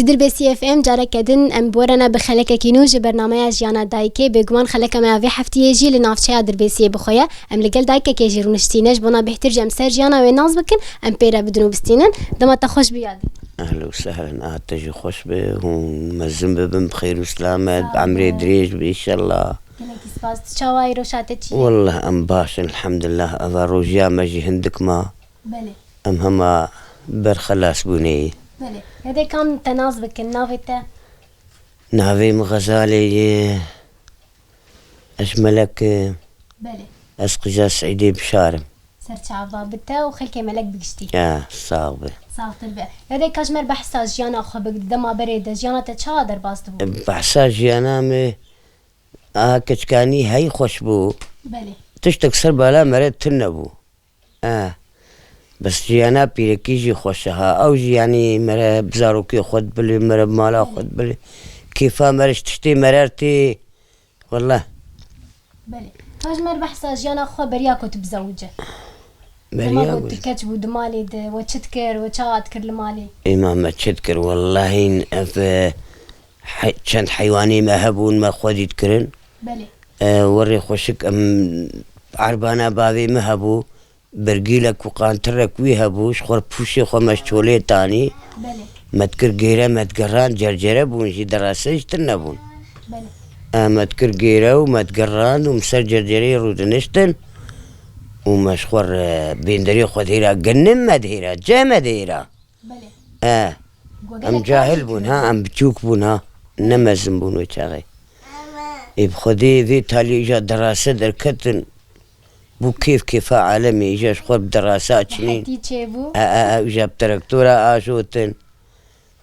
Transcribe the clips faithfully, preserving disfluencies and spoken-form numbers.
Dirbêsî F M careke din em bi we re ne bi xelekekî nû ji bernameya Jiyana Dayikê. Bêguman xeleka me ya vê heftiyê jî li navçeya Dirbêsiyê bi xwe ye. Em li gel dayikekê jî rûniştîne. Ji bona bêhtir jî em ser jiyana wê nas bikin, em pê re bidin û bistînin. Dema te xweş bî yadî. Ehlen û sehlen, a te jî xweş be, hûn mezin bibin, bi xêr û selamet, bi emrê dirêj be înşellah. Gelekî spas. Tu çawa yî, roja te çi ye? Wallah em baş in, elhamdulillah. Eva rojiya me jî hindik ma. Belê. Em hema ber xelas bûnê. Belê. Hêdê kam te nas bikin, navê te? Navê min Xezalê ye. Ez ji Melek, e, Belê. Ez qîza Seîdê Bişar im. Serçava bi te û xelkê Melek bi giştî. Ya, sax be. Saxtir be. Hêdê ka ji me re behsa jiyana xwe bik, di dema berê de jiyana te çawa derbas dibû? Behsa jiyana me, a keçkanî hey xweş bû. Belê. Tiştek ser bala me re tune bû. Eh, bes jiyana pîrekî jî xweş e ha. Ew jî, yanî, mere bi zarokê xwe dibilê, mere bi mala xwe dibilê. Kêfa mere ji tiştê mere tê. Wallah. Belê. Ka ji me re behsa jiyana xwe beriya ku tu bizewice. Dema Beriya ku ku tu keç bû di malê de, we çi dikir, we çawa dikir li malê? Êma me çi dikir? Wallahî ev, e, he-, çend heywanê me hebûn, me xwedî dikirin. Belê. E, werê xweşik em erbana bavê min hebû. Bergîlek û qantirek wî hebû, ji xwe pûşê xwe me ji çolê tanî. Belê. Me dikir gêre, me digeran, cercere bûn jî, derase jî tune bûn. Belê. E, me dikir gêre û me digeran û em ser cercereyê rûdiniştin û me ji xwe re bênderê xwe dihêra, ginim me dihêra, cê me dihêra. Belê. E, Got em gelek cahil cahil bûn, ha, em biçûk bûn, ha. Ne mezin bûn wê çaxê. Ê bi Xwedê vê talî îja derase derketin. Bû kêf kêfa alemê, îja ji xwe bi derasa çinîn. Rehetî çêbû. E, e, e, îja bi traktora ajotin.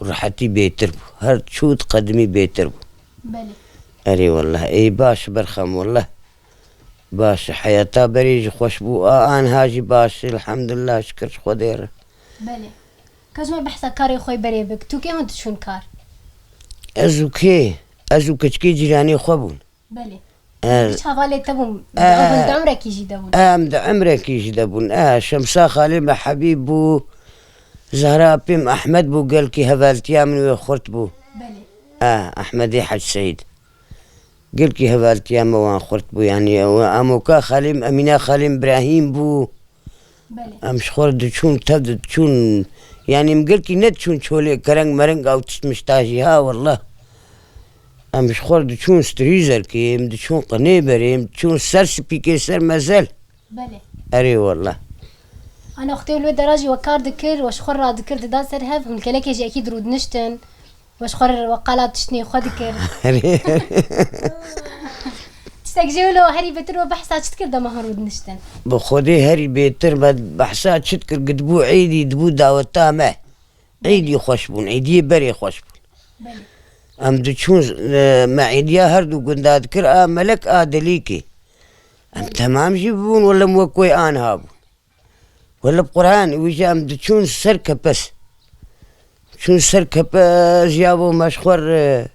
Rehetî bêtir bû. Her çû diqedimî bêtir bû. Belê. Erê wallah. Ê baş berxem wallah. Baş. Heyata berê jî xweş bû. A, anha jî baş. Elhamdulillah, şikir ji Xwedê re. Belê. Ka ji me behsa karê xwe berê bik. Tu kê hûn diçûn kar? Ez û kê? Ez û keçikê cîranê xwe bûn. Belê. E, Hiç hevalê te bûn. E, Em di emrekî jî de bûn. Em di emrekî jî de bûn. E, Şemsa xalê me Hebîb bû. Zehra apê min Ehmed bû. Gelkî hevaltiya min wê xurt bû. Belê. E, Ehmedê Hec Seîd. Gelkî hevaltiya me wan xurt bû. Yanî ew Amoka xalê min, Emîna xalê min Birahîm bû. Belê. Em ji xwe re diçûn, tev diçûn, yanî em gelkî nediçûn çolê kereng mereng ew tişt mişta jî ha, wallah. Em ji xwe re diçûn strîzerkê, em diçûn qinê berê, em diçûn ser spîkê, ser mezel. Belê. Erê, wallah. Ana xwedê li wê dera jî we kar dikir, we ji xwe re radikir, dida ser hev, hûn gelekê jî ekîd rûdiniştin. We ji xwe re we qala tiştnê xwe dikir. Tiştek jê wilo herî bêtir we behsa çi dikir dema hûn rûdiniştin? Bi Xwedê herî bêtir me behsa çi dikir, ku dibû êdî, dibû daweta me. Êdî xweş bûn, êdiyê berê xweş bûn. Belê. Em diçûn, e, me êdiya her du gunda dikir, a Melek a Delîkê. Em temam jî bûn, wele em wek wê anha bûn. Wele bi Quran, wî jî em diçûn ser kepez. Çûn ser kepez ya bo me ji xwe re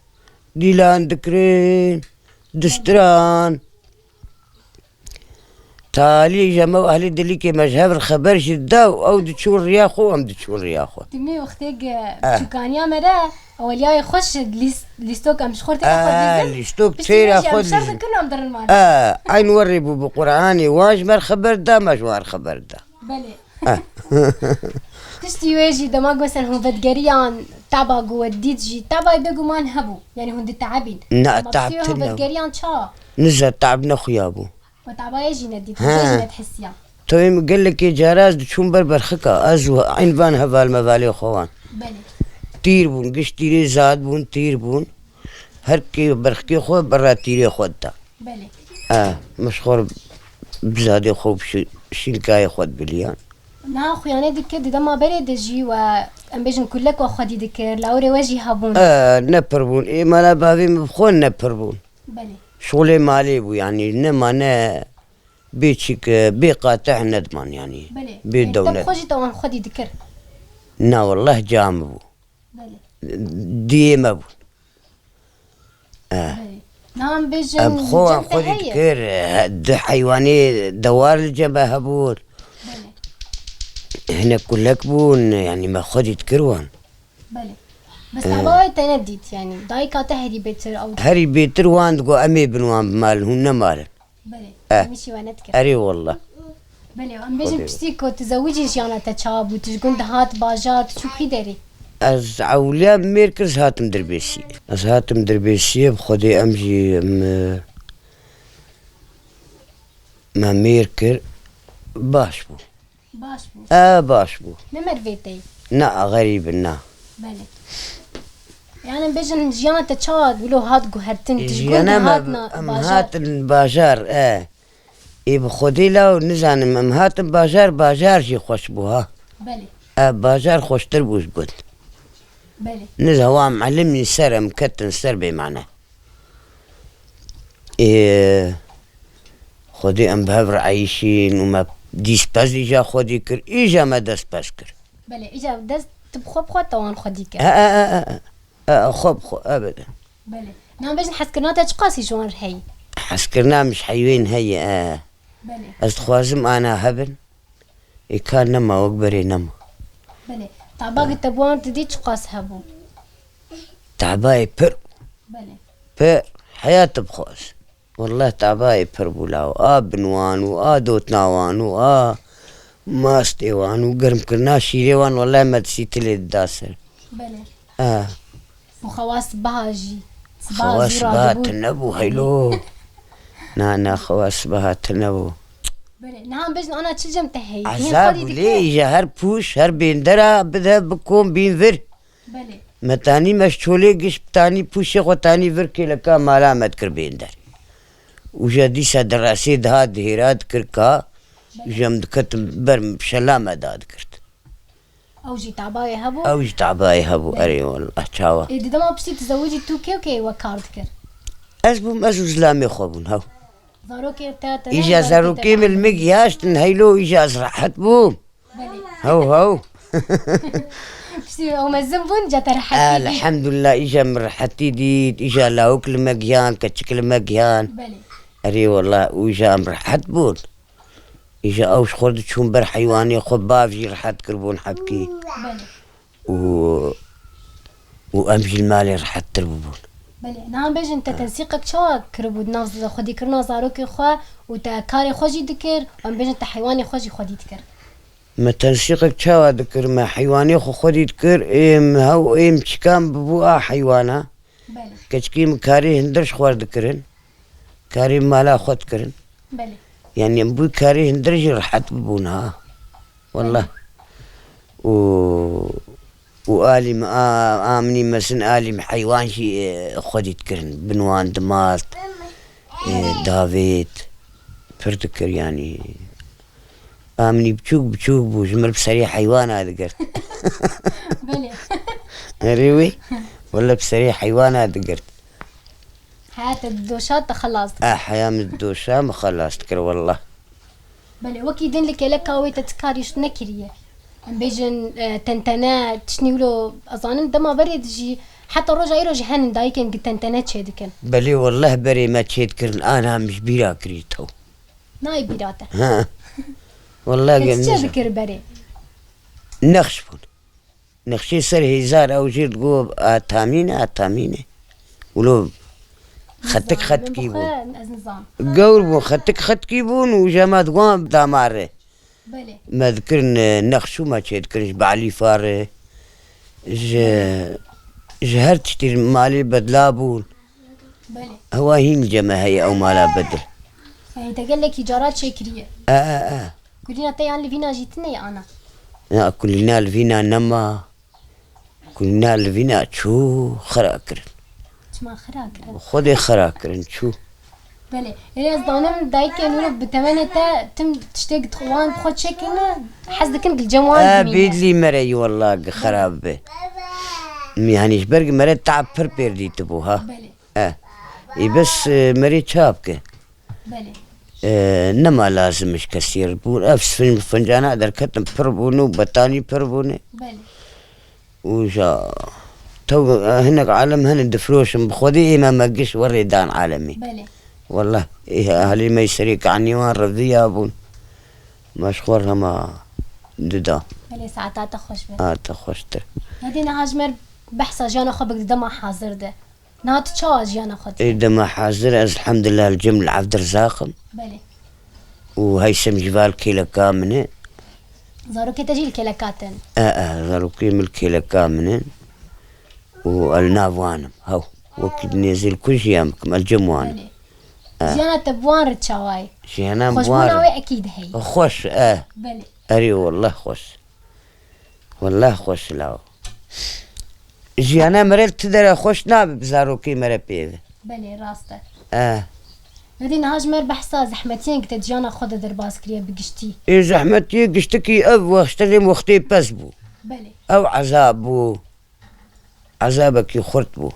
dîlan dikirin, distiran. Talî ji me û ehlê Delîkê me ji hev re xeber jî dida û ew diçûn riya xwe û em diçûn riya xwe. Dimê wextê ge Eh. çûkaniya me re, eweliyayê xweş lîs-, lîstok em ji xwe re têra xwe Eh, dizin. lîstok Piştî têra me jî xwe em şer dizin. dikirin, em dirin mala. Eh, eyn werê bû bi Quranê. Wan ji me re xeber da, me ji wan re xeber da. Belê. Eh. Piştî wê jî dema ku mesela hûn vedigeriyan, taba ku we dît jî, tabayê bêguman hebû. Yanî hûn diteebîn. Na, Ama tab piştî wê hûn tune. vedigeriyan çawa? Niza tab nexuya bû. We tabayê jî nedît, Ha. Wê jî nedihisiya. Tewê min gelekê cara ez diçûm ber berxika. Ez û eyn van heval mevalê xwe wan. Belê. Tîr bûn, giş tîrê zad bûn, tîr bûn. Her kê berxikê xwe berra tîrê xwe dida. Belê. E, min ji xwe re bi zadê xwe û bi şî-, şînkayê xwe dibiliyan. Niha xuyanê dikir di dema berê de jî we, em bêjin kulek we xwedî dikir, lawirê we jî hebûn. E, ne pir bûn. Ê mala bavê min bi xwe ne pir bûn. Belê. Şolê malê bû, yanî nema ne bê çîk, bê qateh nediman, yanî. Belê. Bê Te bi dewnet. xwe jî te wan xwedî dikir. Na, wallah ca min bû. Belê. Diyê me bû. Eh. Belê. Niha em bêjin Em xwe wan cem te xwedî heye? dikir, he, di heywanê dewar li cem me hebûn. Belê. Hinek kulek bûn, yanî me xwedî dikir wan. Belê. Bes, eh, te nedît, yanî dayika te herî bêtir ew. Herî bêtir wan digot, "Em ê bin wan bimalin, hûn nemalin." Belê. Eh. Em îşî we nedikir. Erê wallah. Belê, em bêjin Xwedê. Piştî ku tu zewicî jiyana te çawa bû? Tu ji gund hat bajar, tu çû kî derê? Ez ewliya mêr kir, ez hatim Dirbêsiyê. Ez hatim Dirbêsiyê, bi Xwedê em jî, em, eh, me mêr kir, baş bû. Baş bû. E, baş bû. Ne merivê te yî? Na, xerîb in, na. Belê. Yani bêjin jiyana te çawa wilo hat guhertin? Tu ji gund hatina bajar? Em hatin bajar, e. Ê bi Xwedê law nizanim, em hatin bajar, bajar jî xweş bû ha. Belê. E, bajar xweştir bû ji gund. Belê. Niza wa em elimî ser, em ketin ser bê mane. Ê, Xwedê em bi hev re eyşîn û me dîst pez îja xwedî kir, îja me dest pez kir. Belê, îja dest tu bi xwe bi xwe tawan xwedî kir. E, e, e, e, e, e, xwe bi xwe, ebede. Belê. Nan bêjin hezkirina te çiqasî ji wan re heyî? Hezkirina min ji heywan heye, e. Belê. Ez dixwazim ana hebin. Ê ka nema, wek berê nema. Belê. Tabagê te bi wan didî çiqas hebû? Tabayê pir. Belê. Pir. Heya tu bixwaz. Wallah tabayê pir bû law. A bin wan û a dotna wan û a mastê wan û germkirina şîrê wan, wallah me disîtilê dida ser. Belê. E. Û xewa sibeha jî. Sibeha zû radibûn. Xewa sibeha tune bû, heylo. Na, na, xewa sibeha tune bû. Belê, niha bêjin ana çi cem te heyî? Ezab û lê îja her pûş, her bêndera bide bikom bîn vir. Belê. Me tanî me ji çolê giş tanî pûşê xwe tanî vir kêleka mala me dikir bênder. Û je dîsa di resê diha dihêra dikir ka, û je em diketin ber şela me dadigirt. Ew jî tabayê hebû? Ew jî tabayê hebû, erê wallah, çawa. Ê, di dema piştî tu zewicî tu kê û kê we kar dikir? Ez bûm, ez û zilamê xwe bûn, hew. Zarokê te, te ne, zarokê te ne? Îja zarokê min li min gihaştin, heylo, îja ez rehet bûm. Belê. Hew, hew. Piştî ew mezin bûn, ca te rehetî dît? Elhamdulillah, îja min rehetî dît, îja lawik li me gihan, keçik li me gihan. Belê. Erê wallah, û îja em rehet bûn. Îja ew ji xwe diçûn ber heywanê xwe, bav jî rehet kiribûn hebkî. Belê. Û, û em jî li malê rehettir bibûn. Belê. Niha bêjin te tensîqek çawa kiribû di nav xwedîkirina zarokê xwe û te karê xwe jî dikir û em bêjin te heywanê xwe jî xwedî dikir? Me tensîqek çawa dikir? Me heywanê xwe xwedî dikir, êm hew êm çikan bibû a heywana. Belê. Keçikê min karê hindir ji xwe re dikirin. Karê mala xwe dikirin. Belê. Yani em bû karê hindir jî rehet bibûn ha. Wallah. Belê. Û, û alî min a, a minî mesin alî min heywan jî, e, xwedî dikirin. Bin wan dimat, e, davêt. Pir dikir yani. A minî biçûk biçûk bû, ji min bi serê heywana digirt. Belê. Erê wê? Wele bi serê heywana digirt. Heya te di doşa te xelas dikir. Eh, heya min di doşa min xelas dikir, wallah. Belê, wekî din li kêleka wê te ti karî ji nekiriye. Em bêjin, e, tentene, tiştî wilo, ez zanim dema berê dijî, heta roja îro jî henin dayikên gi tentene çêdikin. Belê, wallah berê me çêdikirin, ana min ji bîra kirî tew. Nayê bîra te. Ha. Wallah. Te çi çêdikir berê? Nexş bûn. Nexşê ser hêzar ew jê digot, a tamîne, a tamîne. Wilo xetik xetikî bûn. Nizam, ez nizam. Gewr bûn, xetik xetikî bûn û jema digot damare. Belê. Me dikirin, e, nexş û me çêdikirin ji balîfa re, ji, ji her tiştî malê bedla bûn. Belê. Ewa hîn ceme heye ew mala bedil. Yanî te gelekî cara çêkiriye. E, e, e. Kulîna te yan li vîna jî tune ye ana? Ya, kulîna li vîna nema. Kulîna li vîna çû, xira kirin. Çima xira kirin? Xwedê xira kirin, çû. Belê. Ê, ez danim dayikên wilo bi temenê te tim tiştê wan bi xwe çêkirin, hez dikin gil cem wan bimîne. E, bêdlî mere yî wallah gi xera bibe. Yanî ji ber gi mere tab pir pêr dîtibû ha. Belê. E. Ê bes, e, merê çap ke. Belê. E, nema lazim ji kesî re bûn. Ev fin-, fincana derketin pir bûn û betanî pir bûne. Belê. Û ja tew, e, hinek alem hene difiroşin bi Xwedê ê me me giş werê dan alemê. Belê. Wallah, ê, ahlê me serê kanî wan reviya bûn. Me ji xwe re hema dida. Belê, saeta te xweş be. A te xweştir. Hadi niha ji me re Behsa jiyana xwe bik di dema hazir de. Niha tu çawa jiyana xwe dikî? Ê, dema hazir ez elhamdulillah li cem li Evdirzaq im. Belê. Û Heysem jî va li kêleka min e. Zarokê te jî li kêleka te ne? E, e, zarokê min li kêleka min in. Û el nav wan im. Hew. Wekî nêzî li ku jiyan bikim, el cem wan im. Belê. E. Jiyana te bi wan re çawa ye? Jiyana bi wan re. Xweşbûna wê ekîd heye. Xweş, e. Belê. Erê, wallah xweş. Wallah xweş law. Jiyana mere li ti dere xweş nabe bi zarokê mere pê ve. Belê, rast e. Eh. Nedî niha ji mer behsa zehmetiyên ki te di jiyana xwe de derbas kiriye bi giştî. Ê zehmetiyê giştikî ev wextê wextê pez bû. Belê. Ew ezab bû. Ezabekî xurt bû.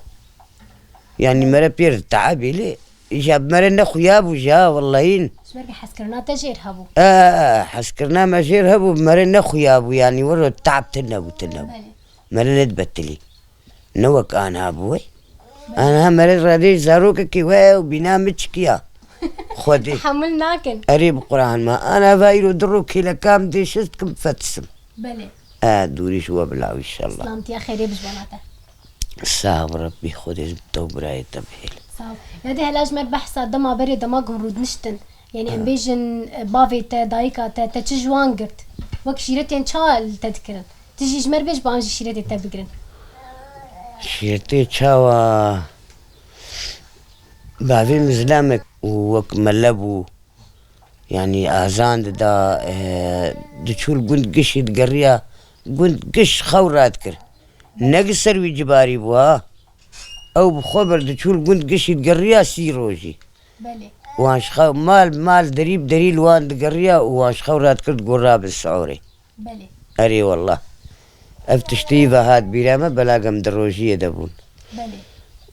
Yanî mere pê re teebî lê îja bi mere nexuya bû ja, wellahîn. Ji ber ke hezkirina te jêr hebû. E, hezkirina me jêr hebû, bi mere nexuya bû, yanî wero teab tune bû, tune bû. Belê. Mere nedibetilî. Ne wek anha bû wey. Belê. Anha mere radê zarokekî we û bîna min çikiya. Xwedê. Tehemul nakin. Erê bi Quran ma. Ana va îro du rokê le kam dê şist kim fetisim. Belê. E, dûrî ji we bila înşallah. Silamtiya xêrê bi ji bona te. Sağ ol Rabbî, Xwedê ji te û birayê te bihêle. Sağ ol. Ya dê hela ji mer behsa dema berê dema ku hûn rûdiniştin. Yanî em bêjin, e, bavê te, dayika te, te çi ji wan girt? Wek şîretên çawa li te dikirin? Tu jî ji mer bêj, ba an jî şîretê te bigirin. Şîretê çawa? Bavê min zilamek û wek mele bû. Yanî azan dida, e, diçû li gund gişî digeriya, gund giş xew radikir. Ne gi ser wî cibarî bû ha. Ew bi xwe ber diçû li gund gişî digeriya sî rojî. Belê. Wan ji xew mal mal derî bi derî li wan digeriya û wan ji xew radikir digot rabin siûrê. Belê. Erê wallah. Ev tiştî ve hat bîra me, belagem di rojiyê de bûn. Belê.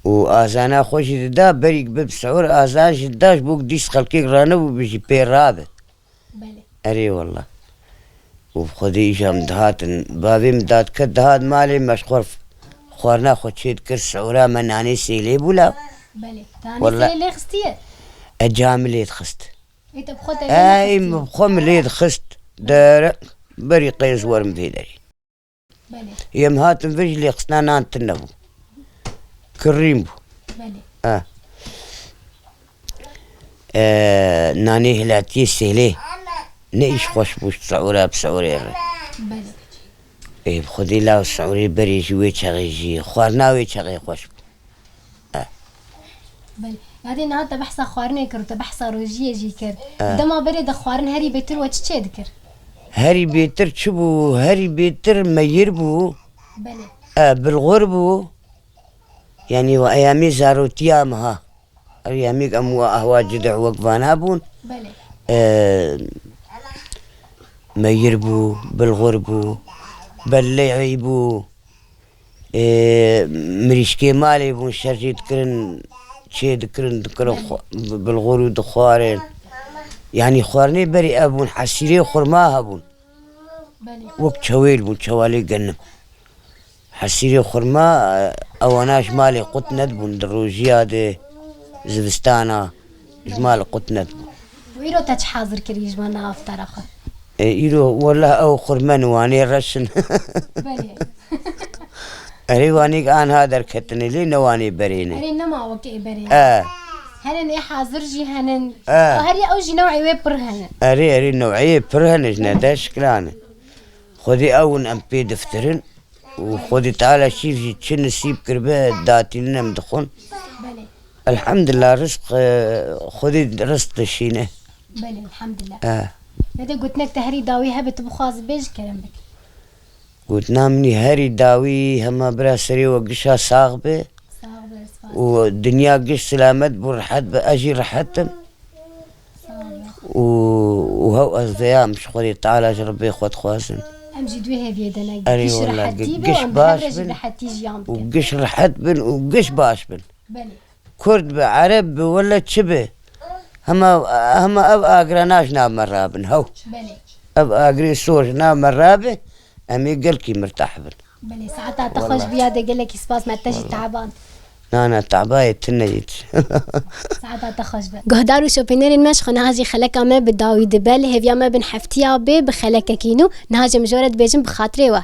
Û azana xwe jî dida, berî bi siûr azan jî dida, ji bo dîs xelkê ranebû bi jî pê rabe. Belê. Erê wallah. Û bi xwedê îja min dihatin, bavê min dadiket dihat malê me ji xwe xwarina xwe çê dikir, siûra me nanê sêlê bû la. Belê. Tanê Wallah. Sêlê lê xistiye? E, ca min lê dixist. Ê, te bi xwe te lê Ey, nexistî? Min bi xwe min lê dixist. Dere, berî qey ez werim vê derê. Belê. Yê min hatin vir jî lêxistina nan tune bû. Kirrîn bû. Belê. Ha. E, nanê hilatiyê sêlê. Ne îş xweş bû siûra bi siûrê re. Belê. Ê, bi xwedê law siûrê berê jî wê çaxê jî. Xwarina wê çaxê xweş bû. Eh. Belê. Yadê niha te behsa xwarinê kir û te behsa rojiyê jî kir. Eh. Dema berê de xwarin herî bêtir we çi çê dikir? Herî bêtir çi bû? Herî bêtir meyir bû. Belê. Eh, bilxur bû. Yanî we eyamê zarotiya me ha. Eyamêk em we ehwa cidih wek vana bûn. Belê. Eh, meyir bû, bilxur bû, belleyî bû. Ê, mirîşkê malê bûn şer jê dikirin, çê dikirin, dikirin Belê. Xwe-, bi-, bilxor û dixwarin. Yanî xwarinê berê ev bûn, hesîrê xurma hebûn. Belê. Wek çewêl bûn, çewalê genim. Hesîrê xurma, e, ewana ji malê qut nedibûn, di rojiya de, zivistana. Ji mal qut nedibû. Û îro te çi hazir kirî ji me nav tera xwe? E, îro, wela ew xurmen wanê reş in. Belê. Erê wanê anha derketine lê ne wanê berê ne. Erê nema wekê berê ne. E. Hene nê hazir jî henin. E. Her ya ew jî newê wê pir hene. Erê, erê neweyê pir hene ji ne de şikilane. Xwedê ew in em pê diftirin. Û Xwedê Teala şîr jî çi nisîb kiribe, datînin em dixwin. Belê. Elhamdulillah, rizq, e, Xwedê rizq dişîne. Belê, elhamdulillah. E. Nedê gotinek te herî dawî hebe tu bixwazî bêjî kerem bike. Gotina min î herî dawî hema bira serê we gişa sax be. Sax be, spas. Û dinya giş silamet bû, rehet be, ez jî rehet im. Û, û hew ez veyam ji Xwedê Teala ji Rebbê xwe dixwazim. Em jî di wê hêviyê de ne. Erê Giş wela, rehetî gi-, be û giş em bi hev baş re jî bin rehetî jiyan û bikin. Giş rehet bin û giş baş bin. Belê. Kurd be, Ereb be, wele çi be. Hema, hema ev agira naş nav me rabin, hew. Belê. Ev agirê sor ji nav me rabe, em ê gelkî mirtah bin. Belê, saeta te xweş Wallah. Biya de gelekî spas me te jî Wallah. Teban. Na, na, tebayê tune yî. Saeta te xweş be. Guhdar û şopînerên me ji xwe niha jî xeleka me bi dawî dibe. Li hêviya me bin heftiya bê bi xelekekî nû. Niha jî em ji we re dibêjin bi xatirê we.